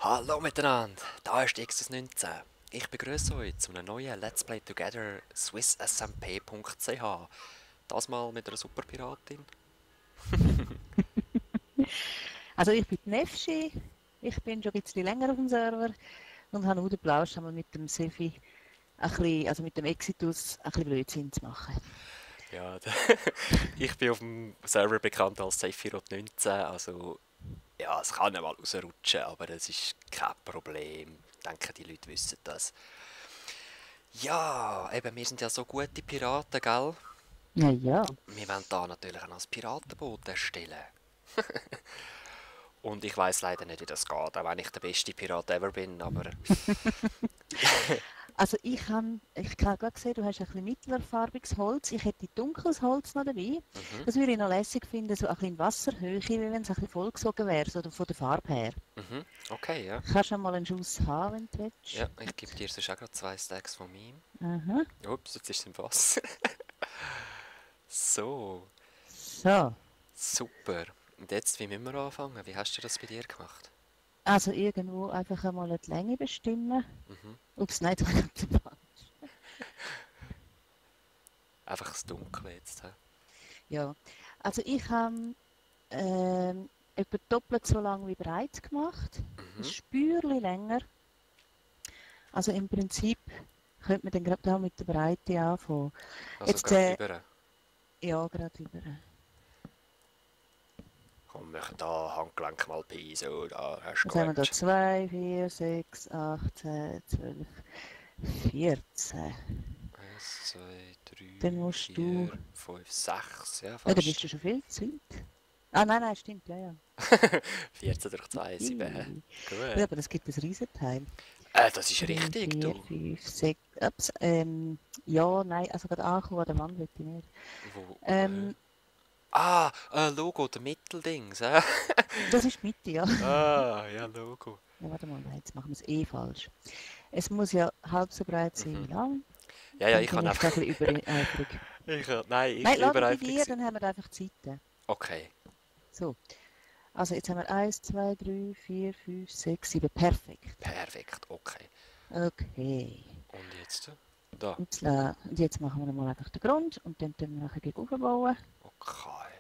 Hallo miteinander, da ist Xs 19. Ich begrüße euch zu einem neuen Let's Play Together SwissSMP.ch. Das mal mit einer Superpiratin. Also ich bin die Nefschi, ich bin schon ein bisschen länger auf dem Server und habe nur den Plausch, einmal mit dem Sefi, also mit dem Exitus, ein bisschen Blödsinn zu machen. Ja, ich bin auf dem Server bekannt als Sephiroth 19, also ja, es kann mal rausrutschen, aber das ist kein Problem. Ich denke, die Leute wissen das. Ja, eben, wir sind ja so gute Piraten, gell? Ja, ja. Wir wollen da natürlich auch noch ein Piratenboot erstellen. Und ich weiß leider nicht, wie das geht, auch wenn ich der beste Pirat ever bin, aber Also ich habe gerade gesehen, du hast ein bisschen mittlerfarbiges Holz. Ich hätte dunkles Holz noch dabei. mhm, Das würde ich noch lässig finden, so ein bisschen in Wasserhöhe, wie wenn es ein bisschen vollgesogen wäre, so von der Farbe her. mhm, okay, ja. Kannst du mal einen Schuss haben, wenn du Ja, willst. ich gebe dir sonst auch gerade 2 Stacks von meinem. Aha. Ups, jetzt ist es im Wasser. So, So. super. Und jetzt, wie müssen wir anfangen? Wie hast du das bei dir gemacht? Also irgendwo einfach einmal die Länge bestimmen. Mhm. Ups, nein, das war zu falsch. Einfach das Dunkle jetzt. Hä? Ja, also ich habe etwa doppelt so lang wie breit gemacht. Ein Mhm. Spürchen länger. Also im Prinzip könnte man dann gerade da mit der Breite anfangen. Also Jetzt, gerade über. ja, gerade über. Komm, wir machen da Handgelenk mal bei. So, da hast du Was haben wir da? gut. 2, 4, 6, 8, 10, 12, 14. 1, 2, 3, Dann musst du. 4, 5, 6. Ja, Ja, da bist fast. du schon viel zu weit. Ah, nein, nein, stimmt, ja, ja. 14 durch 2, 7. Ja, Gut. aber das gibt ein Riesenteil. Das ist 3, richtig, 4, du. 5, 6. Ups, ja, nein, also gerade ankommen an der Wand will ich nicht. Wo, Ähm, Logo, der Mitteldings, hä? Das ist die Mitte, ja. Ah, ja, Logo. Ja, warte mal, nein, jetzt machen wir es eh falsch. Es muss ja halb so breit sein Mhm. wie lang. Ja, ja, Dann ich bin kann ich da einfach. ein bisschen übereifrig. Nein, ich Nein, bin lass ihn bei übereifrig dir, gewesen. dann haben wir einfach die Zeiten. Okay, So, also jetzt haben wir 1, 2, 3, 4, 5, 6, 7. Perfekt. perfekt, okay. Okay. Und jetzt? Da. Und jetzt machen wir mal einfach den Grund und dann tun wir nachher gegen aufbauen. Okay.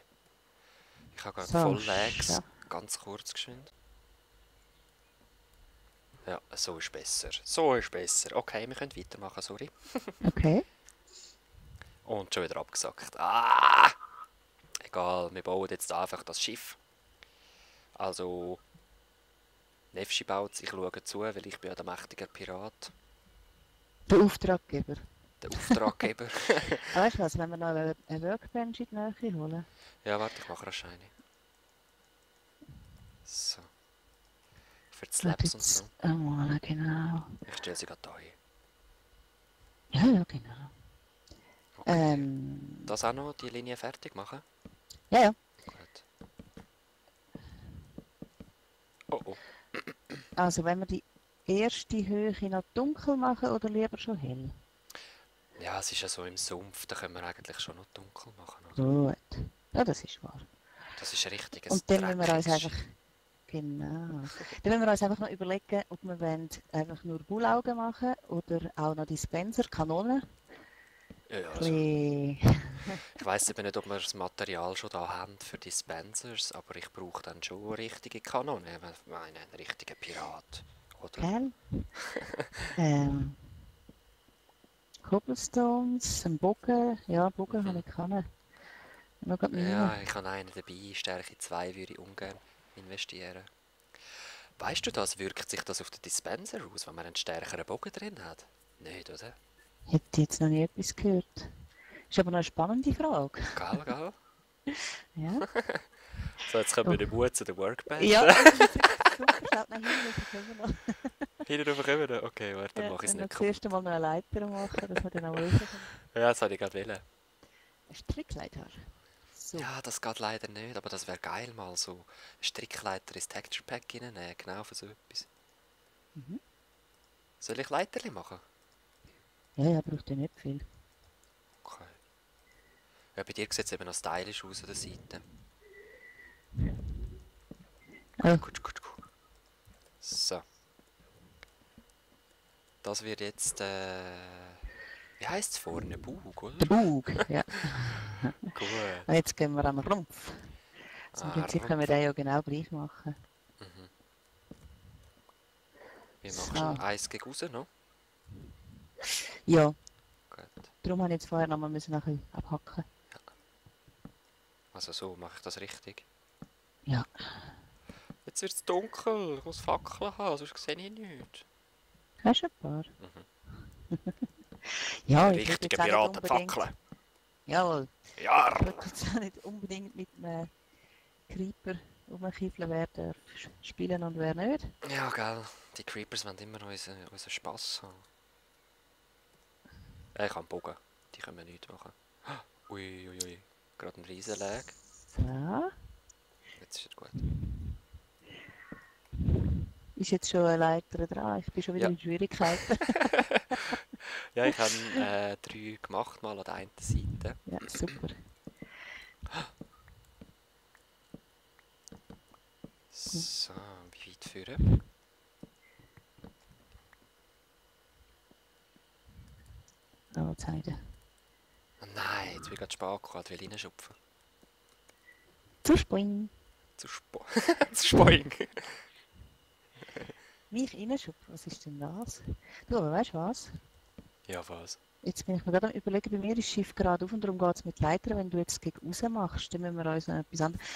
Ich habe gerade So, voll Lags, ganz kurz geschwind. Ja, so ist besser. So ist besser. Okay, wir können weitermachen, sorry. okay. Und schon wieder abgesackt. Ah! Egal, wir bauen jetzt einfach das Schiff. Also, Nefschi baut, ich schaue zu, weil ich bin ja der mächtige Pirat. Der Auftraggeber. Der Auftraggeber. Aber weißt du was, wenn wir noch eine Workbench in die Nähe holen? Ja, warte, ich mache rasch eine. So, für die Warte Slabs und jetzt so. einmal, genau. Ich stelle sie gerade da hin. Ja, ja, genau. Okay. Ähm, Das auch noch, die Linie fertig machen? ja, ja. Gut. Oh oh. Also wenn wir die erste Höhe noch dunkel machen oder lieber schon hell? Ja, es ist ja so im Sumpf, da können wir eigentlich schon noch dunkel machen, oder? Gut. Ja, das ist wahr. Das ist ein richtiges Und dann müssen wir uns dreckiges einfach, Schiff. genau, dann müssen wir uns einfach noch überlegen, ob wir wollen einfach nur Bullaugen machen oder auch noch Dispenser, Kanonen. Ja, Ein also, bisschen, ich weiss eben nicht, ob wir das Material schon da haben für Dispensers, aber ich brauche dann schon eine richtige Kanone. Ich meine, einen richtigen Pirat, oder? gell? Ähm, Cobblestones, ein Bogen, ja, Bogen habe Mhm. ich können. Noch gerade meine. Ja, ich habe einen dabei, Stärke 2 würde ich ungern investieren. Weißt du das, wirkt sich das auf den Dispenser aus, wenn man einen stärkeren Bogen drin hat? Nicht, oder? Hätte jetzt noch nie etwas gehört. Ist aber noch eine spannende Frage. Gell, gell? Ja? So, jetzt kommen wir Oh. den Mut zu der Workbench. Ja, das ist jetzt super. Schaut nach hinten, das können wir noch. Hinten drauf kommen wir. Okay, warte, dann Ja, mache ich es wenn wir nicht das kaputt. erste Mal noch eine Leiter machen, dass wir dann auch rauskommen. Ja, das wollte ich gerade wollen. Eine Strickleiter. So. Ja, das geht leider nicht, aber das wäre geil, mal so eine Strickleiter ins Texture Pack reinnehmen, genau für so etwas. Mhm. Soll ich Leiterli machen? Ja, ja, braucht ja nicht viel. Okay. Ja, bei dir sieht es eben noch stylisch aus an der Seite. Oh, Gut, gut, gut, gut. So. Das wird jetzt, wie heisst es vorne? Bug, oder? Der Bug, ja. Gut. Und jetzt gehen wir an den Rumpf. Also im Prinzip können wir Rumpf. den ja genau gleich machen. Mhm. Wie machst du So. ihn? Eins gegen raus noch? Ja, Gut. darum habe ich jetzt vorher nochmal ein bisschen abhacken. Also so mache ich das richtig. Ja. Jetzt wird es dunkel. Ich muss Fackeln haben, sonst sehe ich nichts. Hast du ein paar? Mhm. Ja, Eine ich würde richtige jetzt auch nicht unbedingt... Piratenfackel. Jawohl. Ja. Ich würde jetzt auch nicht unbedingt mit einem Creeper rumkiefeln, wer darf spielen und wer nicht. Ja, gell. Die Creepers wollen immer unseren Spass haben. Ich kann Bogen. Die können wir nichts machen. Ui, ui, ui. Gerade ein Riesenlag. So. Jetzt ist es gut. Ist jetzt schon eine Leiter dran? Ich bin schon wieder Ja. in Schwierigkeiten. Ja, ich habe 3 gemacht, mal an der einen Seite. Ja, super. So, wie weit führen? Oh, Zeiten. Oh nein, jetzt bin ich gerade spät gekommen, will reinschupfen. Zu springen. Zu Spoing. Mich reinschupfen, was ist denn das? Du, aber weißt du was? Ja, was? Jetzt bin ich mir gerade am überlegen, bei mir ist das Schiff gerade auf und darum geht es mit Leitern. Wenn du jetzt gegen raus machst, dann müssen wir uns noch etwas anderes...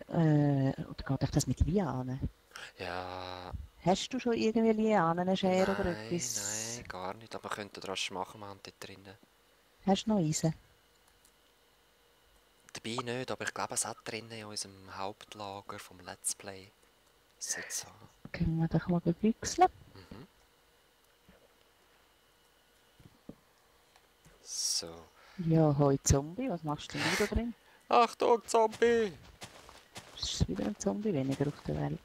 oder geht euch das mit Lianen? Ja, Hast du schon irgendwie Lianen, eine Schere oder nein, etwas? nein, gar nicht. Aber wir könnten rasch machen, wir haben dort drinnen. Hast du noch Eisen? Dabei nicht, aber ich glaube, es hat drinnen in unserem Hauptlager vom Let's Play. So. Können wir doch mal büchseln? Mhm. So. Ja, hoi Zombie, was machst denn du da drin? Achtung, Zombie! Ist wieder ein Zombie weniger auf der Welt.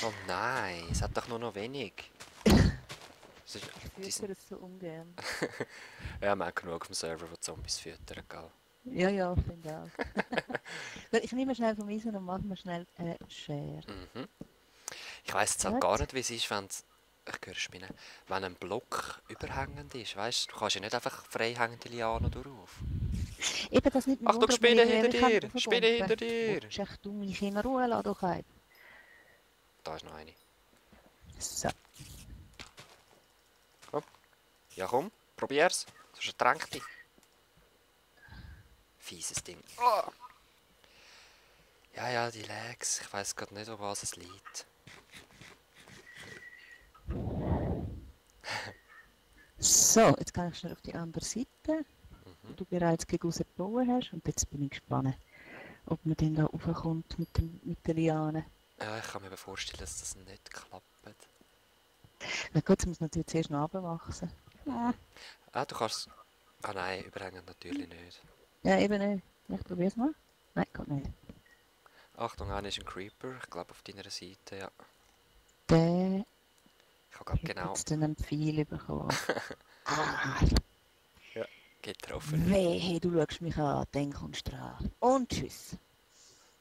Oh nein, es hat doch nur noch wenig. Es ist, die Ich sind, füttere es so ungern. ja, wir haben genug auf dem Server, die Zombies füttern, gell? Ja, ja, finde auch. Gut, ich nehme schnell vom Eisen und mache mir schnell eine Schere. Mhm. Ich weiss jetzt halt Gut. gar nicht, wie es ist, wenn ich höre Spinnen, wenn ein Block überhängend ist, weißt du, kannst ja nicht einfach freihängende Lianen drauf. Eben das nicht mehr Achtung, wundert, wenn Spinne ich hinter ewig kann dir! raufgumpen. Spinne hinter dir! Willst du mich in Ruhe lassen, du Keib? Da ist noch eine. So. Ja komm, probier's. Sonst ertränk dich. Fieses Ding. Oh. Ja, die Lags. Ich weiss gerade nicht, ob was es liegt. So, jetzt gehe ich schnell auf die andere Seite, wo Mhm. du bereits gegen raus gebaut hast. Und jetzt bin ich gespannt, ob man dann da raufkommt mit der Liane. Ja, ich kann mir aber vorstellen, dass das nicht klappt. Na gut, es muss natürlich zuerst noch runterwachsen. Ah, du kannst... Ah nein, überhängen natürlich nicht. Ja, eben nicht. Ich probiere es mal. Nein, geht nicht. Achtung, einer ist ein Creeper. Ich glaube auf deiner Seite, ja. Der Ich habe gerade hat genau jetzt einen Pfeil bekommen. Ah, getroffen. wehe, du schaust mich an, dann kommst du dran. Und tschüss.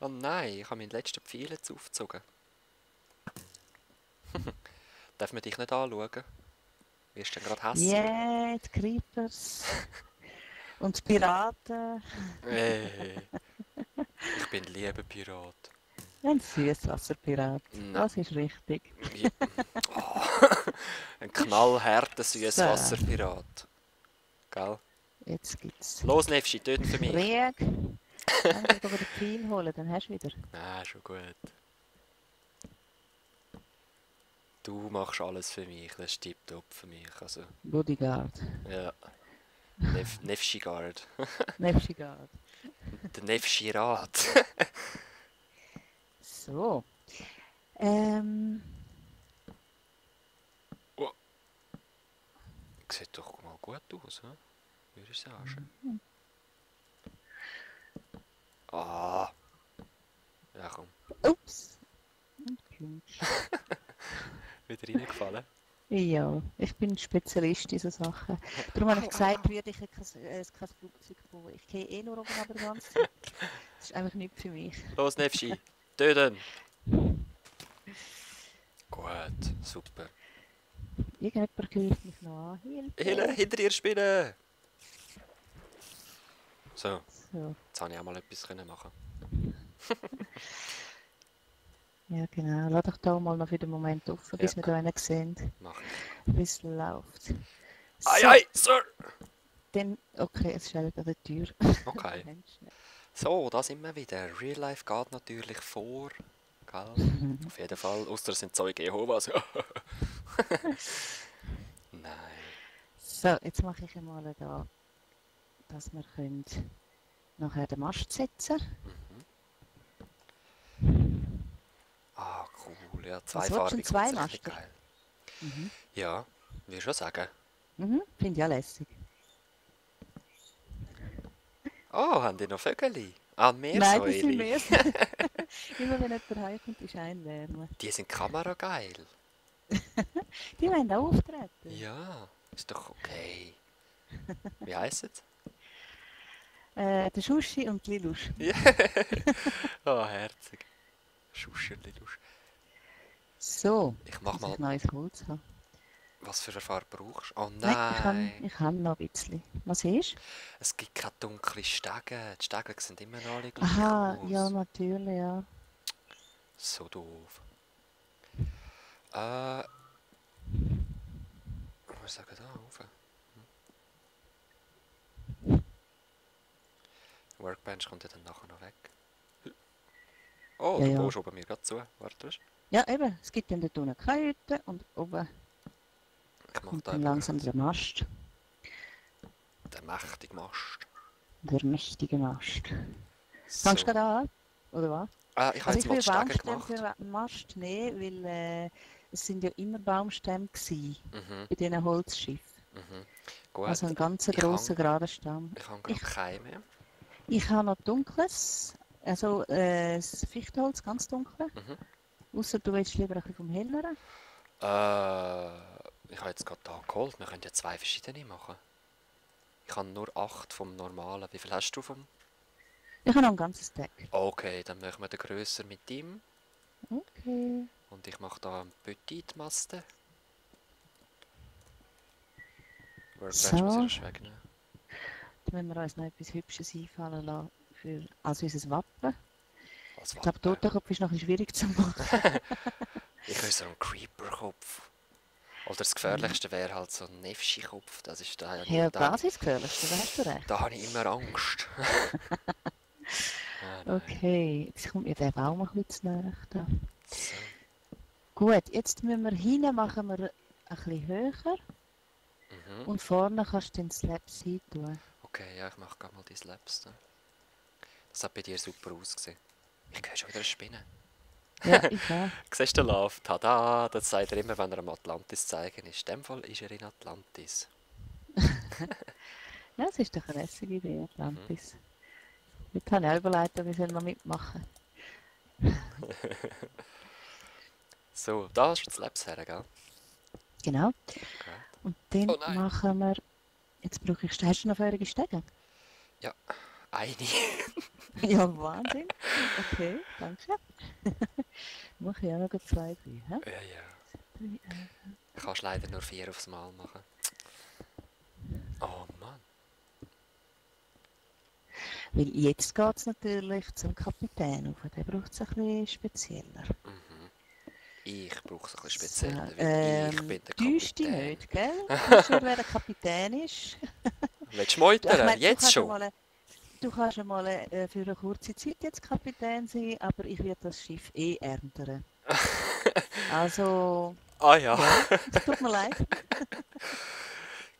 Oh nein, ich habe meinen letzten Pfeil jetzt aufgezogen. Darf man dich nicht anschauen? Wirst du dann gerade hässlich? Yeah, die Creepers. Und die Piraten. Hey, ich bin lieber Pirat. Ein Süßwasserpirat. Nein. Das ist richtig. Ja. Oh. Ein knallharter Süßwasserpirat. Gell? Jetzt gibt's Los, Nefschi, töten für mich. Krieg. Dann geh aber den Pfeil holen, dann hast du wieder. Ah, schon gut. Du machst alles für mich, das ist tipptopp für mich. Also, Bodyguard. ja. Nefschi-Guard. Nefschigard. Der Nefschi-Rat. So. Sieht doch mal gut aus, hm? Würde ich sagen. Ah. Ja, komm. Ups. Und Plunsch. Wieder reingefallen. Ja, ich bin Spezialist in so Sachen. Darum habe ich gesagt, würde ich kein Flugzeug bauen. Ich gehe eh nur oben aber die ganze Zeit. Das ist einfach nicht für mich. Los, Nefschi. Töten. Gut, super. Irgendjemand greift mich noch an. Hilfe, Hilfe! hinter ihr spinnen! So, So, jetzt habe ich auch mal etwas können machen. ja genau. Lass doch da mal noch für den Moment offen, bis Ja. wir da einen sehen, Mach ich. wie es läuft. Ei, So, ei, Sir! dann... Okay, es schellt an der Tür. Okay. Moment schnell. So, da sind wir wieder. Real Life geht natürlich vor. Gell? Auf jeden Fall. Ausser es sind Zeuge Jehovas. Nein. So, jetzt mache ich einmal da, dass wir können nachher den Mast setzen. Ah, cool. Ja, Was willst du, zweifarbig ein kommt richtig Zweimaster? geil. Mhm. Ja, würde ich schon sagen. Mhm, finde ich auch lässig. Oh, haben die noch Vögel? Ah, Nein, das sind Meersäule. wir. Immer wenn jemand heimkommt, ist einwärmen. Die sind kamerageil. Die wollen auch auftreten. Ja, ist doch okay. Wie heisst es? Der Schuschi und die Lilusch. Ja. Oh, herzig. Schuscherli, Lusch. So, Ich mach muss mal, ich neues Holz haben. was für eine Farbe brauchst du? Oh Nein, nein. ich kann noch ein bisschen. Was ist? Es gibt keine dunklen Stege. Die Stege sehen immer noch alle gleich Aha, ja, aus. natürlich, ja. So doof. Was sagen da rauf? Workbench kommt ja dann nachher noch weg. Oh, Ja, du ja. baust oben mir gerade zu. Warte. Ja, eben, es gibt dann dort unten keine Hütte und oben Ich mach kommt da dann eben langsam der Mast. den mächtigen Mast. Der mächtige Mast. So. Fangst du gerade an? Oder was? Ah, ich habe Also jetzt ich mal will die Stege Baumstämme gemacht. für einen Mast nehmen, weil es sind ja immer Baumstämme gewesen Mhm, bei diesen Holzschiffen. mhm. Gut. Also ein ganz Ich grosser, habe gerader Stamm. ich habe Ich, gerade keine. ich habe noch dunkles, also das Fichtenholz, ganz dunkel. Mhm. Außer du willst lieber ein bisschen vom helleren. Ich habe jetzt gerade da geholt. Wir können ja 2 verschiedene machen. Ich habe nur 8 vom normalen. Wie viel hast du vom? Ich habe noch ein ganzes Deck. Okay, dann machen wir den grösser mit ihm. Okay. Und ich mache da einen Petit-Maste. Workbench muss ich So. wegnehmen. Dann müssen wir uns noch etwas Hübsches einfallen lassen für, als unser Wappen. Als Ich glaube, Wappen. Totenkopf ist noch ein bisschen schwierig zu machen. Ich will so einen Creeper-Kopf. Oder das Gefährlichste wäre halt so ein Nefschi-Kopf. Das ist da ja Ja, nicht. Da, das ist das Gefährlichste, da hast du recht. da habe ich immer Angst. Ah, nein. Okay, jetzt kommt mir der Baum ein bisschen zu nahe. Da. So. Gut, jetzt müssen wir hinten machen wir ein bisschen höher Mhm. und vorne kannst du den Slab sein tun. Okay, ja, ich mache gerade mal die Slaps. Da. Das hat bei dir super ausgesehen. Ich höre schon wieder eine Spinne. Ja, ich auch. Siehst du den Love? Tada! Das sagt er immer, wenn er am Atlantis zeigen ist. In dem Fall ist er in Atlantis. Ja, das ist doch eine lässige Idee, Atlantis. Jetzt habe ich auch überlegt, ob ich noch mitmachen So, da ist das Slaps her, gell? Genau. Okay. Und dann Oh nein. machen wir... Jetzt brauche ich... Hast du noch feurige Stege? Ja, eine. Ja, Wahnsinn. Okay, danke. Mache ich auch noch 2, 3. Hä? Ja, ja. Kannst leider nur 4 aufs Mal machen. Oh Mann. Weil jetzt geht es natürlich zum Kapitän auf. Der braucht es ein bisschen spezieller. Mhm. Ich brauche es ein bisschen spezieller, So, weil ich bin der täusch dich Kapitän. nicht, gell? Weißt du, wer der Kapitän ist? Willst du Ich meutern? meine, Jetzt schon? Du kannst einmal für eine kurze Zeit jetzt Kapitän sein, aber ich werde das Schiff eh ernten. Also, Ah ja. ja, es tut mir leid.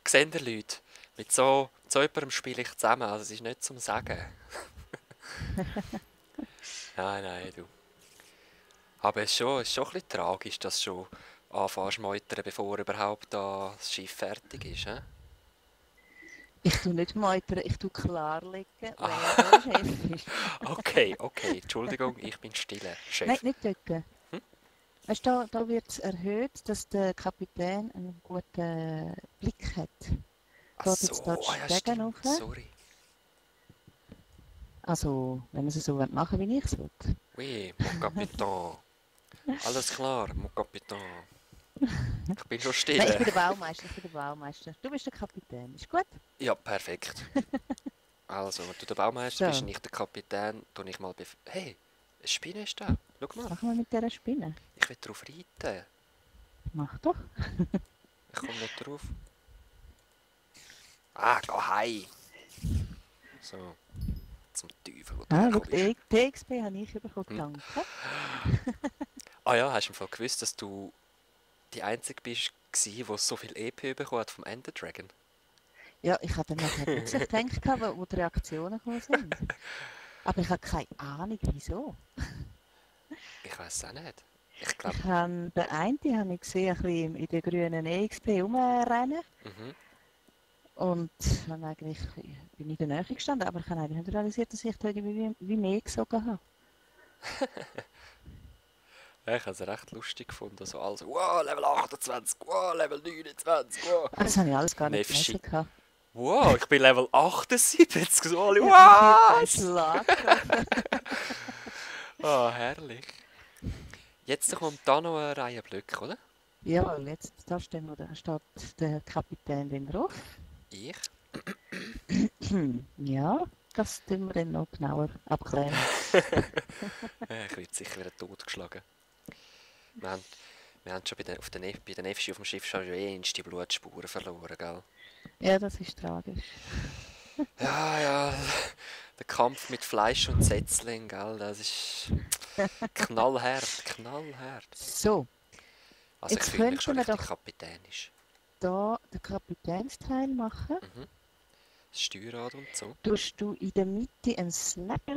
Seht ihr Leute? Mit so jemandem spiele ich zusammen, also es ist nicht zum Sagen. Nein, du. Aber es ist schon ein bisschen tragisch, dass du schon anfängst zu meutern, bevor überhaupt das Schiff fertig ist. He? Ich tue nicht meutern, ich tue klarlegen, wer der Chef ist. Okay, Entschuldigung, ich bin stille, Chef. Nein, nicht dort. Weißt du, da wird es erhöht, dass der Kapitän einen guten Blick hat. Ach Geht jetzt da die ja, Stege stimmt, rauf? sorry. Also, wenn wir es so machen wie ich es will. Oui, mon Capitaine. Alles klar, mon Capitaine. Ich bin schon Nein, ich bin still. der Baumeister, ich bin der Baumeister. Du bist der Kapitän, ist gut? Ja, perfekt. Also, wenn du der Baumeister bist So, und ich der Kapitän, tue ich mal Hey, eine Spinne ist da. Schau was mal, machen wir mit dieser Spinne? ich will drauf reiten. Mach doch. Ich komme nicht drauf. Ah, geh heim. So, zum Teufel, wo du Ah, schau, herkommst. die XP habe ich bekommen, Hm. danke. Ah ja, hast du im Fall gewusst, dass du die Einzige bist, die so viel EP bekommen hat vom Ender Dragon? Ja, ich habe dann nachher plötzlich gedacht, wo die Reaktionen gekommen sind. Aber ich habe keine Ahnung, wieso. Ich weiß auch nicht. Ich glaube, Ich habe den einen habe ich gesehen, ein bisschen in der grünen EXP rumrennen. mhm. Und dann eigentlich bin ich in der Nähe gestanden, aber ich habe eigentlich nicht realisiert, dass ich da irgendwie wie mehr gesogen habe. Ja, ich habe es recht lustig gefunden. So also, wow, Level 28, wow, Level 29, wow. Ah, das habe ich alles gar nicht Nefschi. gelesen. Gehabt. Wow, ich bin Level 78. So alle, Ich habe einen was? Schlag getroffen. Ah, herrlich. Jetzt kommt da noch eine Reihe Blöcke, oder? Ja, jetzt da steht der Kapitän drin drauf. Ich. Ja, das tun wir dann noch genauer abklären. Ich werde sicher wieder totgeschlagen. Wir haben, wir haben schon bei der Nefschi auf dem Schiff schon die Blutspuren verloren, gell? Ja, das ist tragisch. Ja, ja, der Kampf mit Fleisch und Setzling, gell, das ist knallhart, knallhart. So, Also ich jetzt fühle mich schon könnten wir richtig doch kapitänisch. da den Kapitänsteil machen. Mhm. Das Steuerrad und so. Tust du in der Mitte ein Slabby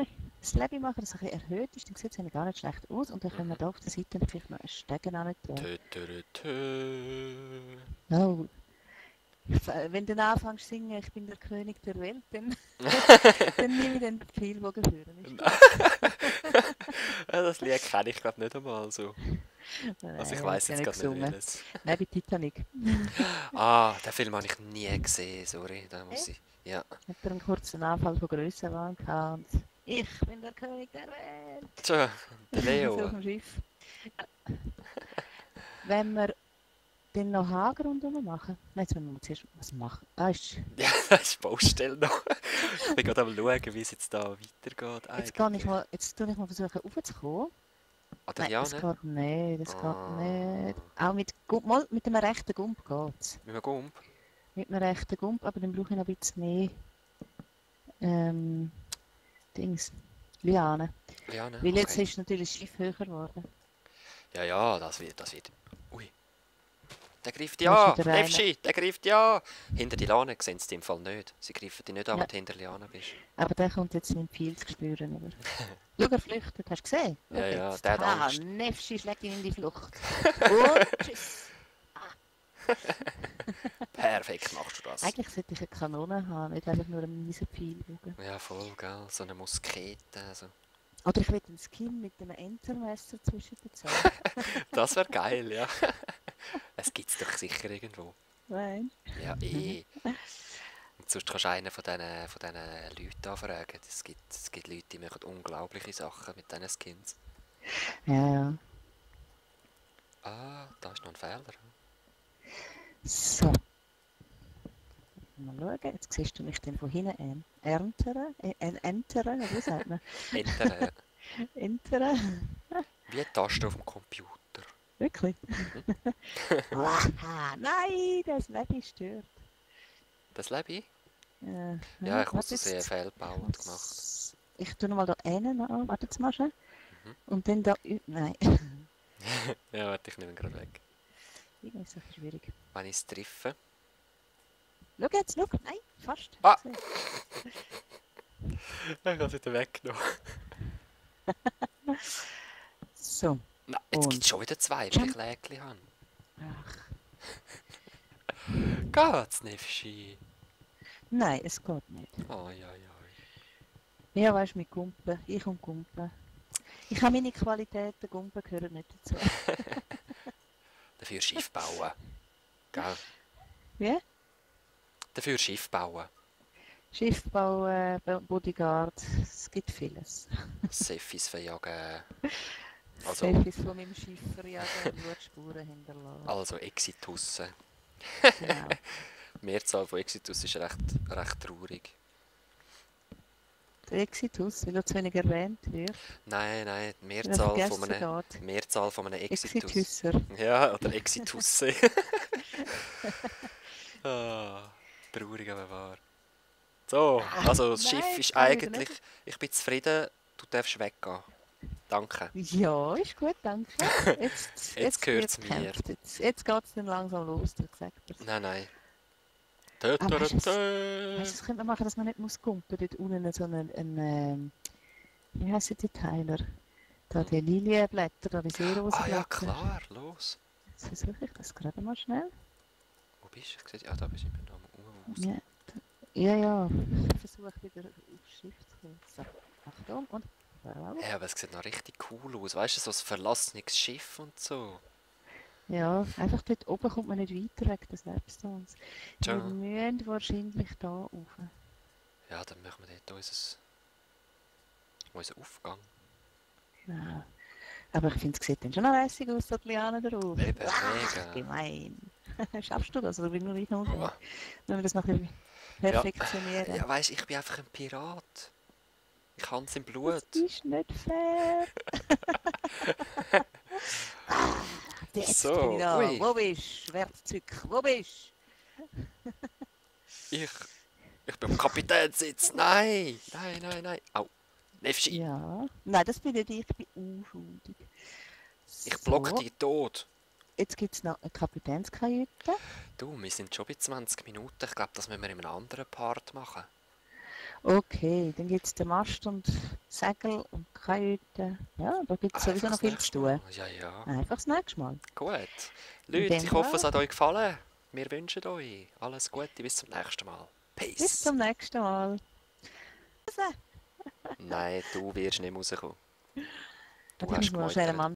machen, das ein bisschen erhöht ist, dann sieht es eigentlich gar nicht schlecht aus. Und dann können wir da auf der Seite vielleicht noch einen Stegen tun. Tö, tö, tö. Oh. Wenn du dann anfängst zu singen, ich bin der König der Welt, dann, dann nehme ich den Pfeilbogen führen. Ja, das Lied kenne ich glaube nicht einmal so. Nein, Also ich ich weiß ja jetzt nicht gerade nicht gesungen. welches. Nein, bei Titanic. Ah, den Film habe ich nie gesehen, sorry, da muss ich. Ja. Hat er einen kurzen Anfall von Grössenwahn gehabt. Und ich bin der König der Welt. Tja, der So Leo. auf dem Schiff. Wenn wir dann noch Haargrund machen. Nein, jetzt müssen wir zuerst was machen. Ah, Ja, das ist die Baustelle noch. Ich bin gerade am schauen, wie es jetzt da weitergeht eigentlich. jetzt tue ich mal versuchen aufzukommen. Nein, das Adriane? geht nicht, das geht Ah, nicht. Auch mit dem rechten Gump geht's. mit dem Gump? Mit einem rechten Gump, aber dann brauche ich noch ein bisschen mehr Dings, Liane. Liane? Weil jetzt Okay. ist natürlich das Schiff höher geworden. Ja, ja, das wird. Ui. Der greift Da ist ja! wieder einer. Nefschi, der greift ja! Hinter die Liane sehen sie im Fall nicht. Sie greifen dich nicht an, Ja. wenn du hinter Liane bist. Aber der kommt jetzt mit dem Pfeil zu spüren. Über. Schau, er flüchtet, hast du gesehen? Schau Ja, ja, jetzt. der hat Angst. Nefschi schlägt ihn in die Flucht. Und tschüss. Perfekt machst du das. Eigentlich sollte ich eine Kanone haben, nicht einfach nur einen miesen Pfeilbogen. Ja, voll, gell? So eine Muskete. Also. Oder ich will einen Skin mit einem Entermesser zwischen den Zähnen. Das wäre geil, ja. Es gibt's doch sicher irgendwo. Nein. Ja, eh. Und sonst kannst du einen von diesen Leuten anfragen. Es gibt Leute, die machen unglaubliche Sachen mit diesen Skins. Ja, ja. Ah, da ist noch ein Fehler. So. Mal schauen, jetzt siehst du mich dann von hinten entern, oder wie sagt man? Enter. Entern. Wie eine Taste auf dem Computer. Wirklich? Aha, nein, das Leben stört. Das lebe ich? Ja, Ja, ich muss warte das sehr jetzt. fehlbauend gemacht. Ich tue nochmal da einen an, warte jetzt mal schnell. Mhm. Und dann da, nein, Ja, warte, ich nehme ihn gerade weg. irgendwie ist das schwierig. Wenn ich es treffe. Schau jetzt, schau, nein, fast. Ah. So. Ich habe es wieder weggenommen. So, Nein, jetzt Und- gibt es schon wieder zwei, weil ich Lägchen habe. ach, Geht's, Nefschi? nein, es geht nicht. Oh, ja, ja. Ja, weißt du, mit Gumpen, ich und Gumpen. Ich habe meine Qualitäten, Gumpen gehören nicht dazu. Dafür Schiff bauen. Gell? Wie? Dafür Schiff bauen. Schiff bauen, Bodyguard, es gibt vieles. Seffis verjagen. Also, Selfies von meinem Schiffer jagen und Blutspuren hinterlassen. also Exitusse. Genau. Die Mehrzahl von Exitus ist recht traurig. Der Exitus, weil er zu wenig erwähnt wird. Nein, die Weil er vergessen geht. Mehrzahl von einem Exitus. Exitusser. Ja, oder Exitusse. Ah, traurig, aber wahr. So, also das Schiff Nein, ist kann ich wieder eigentlich... nicht. Ich bin zufrieden, du darfst weggehen. Danke. Ja, ist gut, danke. Jetzt gehört es wird mir. gekämpft. Jetzt geht es dann langsam los, du gesagt hast. Nein. Aber weißt du, Tö. das könnte man machen, dass man nicht muss kumpen. Dort unten so wie heissen die Teiler? Da die Lilienblätter, da die Ah ja, Seerosenblätter. klar, los. Jetzt versuche ich das gerade mal schnell. Wo bist du? Ich sehe, ja, da bist du mit dem Namen. Ja, ich versuche wieder aufs Schiff zu kommen. So, Achtung und... Ja, aber es sieht noch richtig cool aus. Weißt du, so ein verlassenes Schiff und so. Ja, einfach dort oben kommt man nicht weiter wegen des Webstones. Wir Tja. müssen wahrscheinlich da rauf. Ja, dann machen wir dort unseren Aufgang. Ja. Aber ich finde, es sieht dann schon noch lässig aus, so die Lianen drauf. Eben, Ach, mega. gemein. Schaffst du das? Oder bin nur ich noch Ja. wenn wir das noch ein bisschen perfektionieren? Ja, weißt du, ich bin einfach ein Pirat. Ich habe es im Blut. Das ist nicht fair. Jetzt So, bin ich da. ui. Wo bist du? Werkzeug, wo bist Ich bin am Kapitänssitz. Nein. Au. Nefschi, du? Ja. Nein, das bin nicht ich. Ich bin unschuldig. ich block So, dich tot. jetzt gibt es noch eine Kapitänskajüte. Du, wir sind schon bei 20 Minuten. Ich glaube, das müssen wir in einem anderen Part machen. Okay, dann gibt es den Mast und Segel und Kajüte. Ja, da gibt es sowieso Einfach noch das viel nächste zu tun. Mal. Ja. Einfach das nächste Mal. Gut. In Leute, dem ich hoffe, es Fall. hat euch gefallen. Wir wünschen euch alles Gute. Bis zum nächsten Mal. Bis Peace. zum nächsten Mal. Nein, du wirst nicht rauskommen. Du Ich hast muss mal schnell gemeutert. am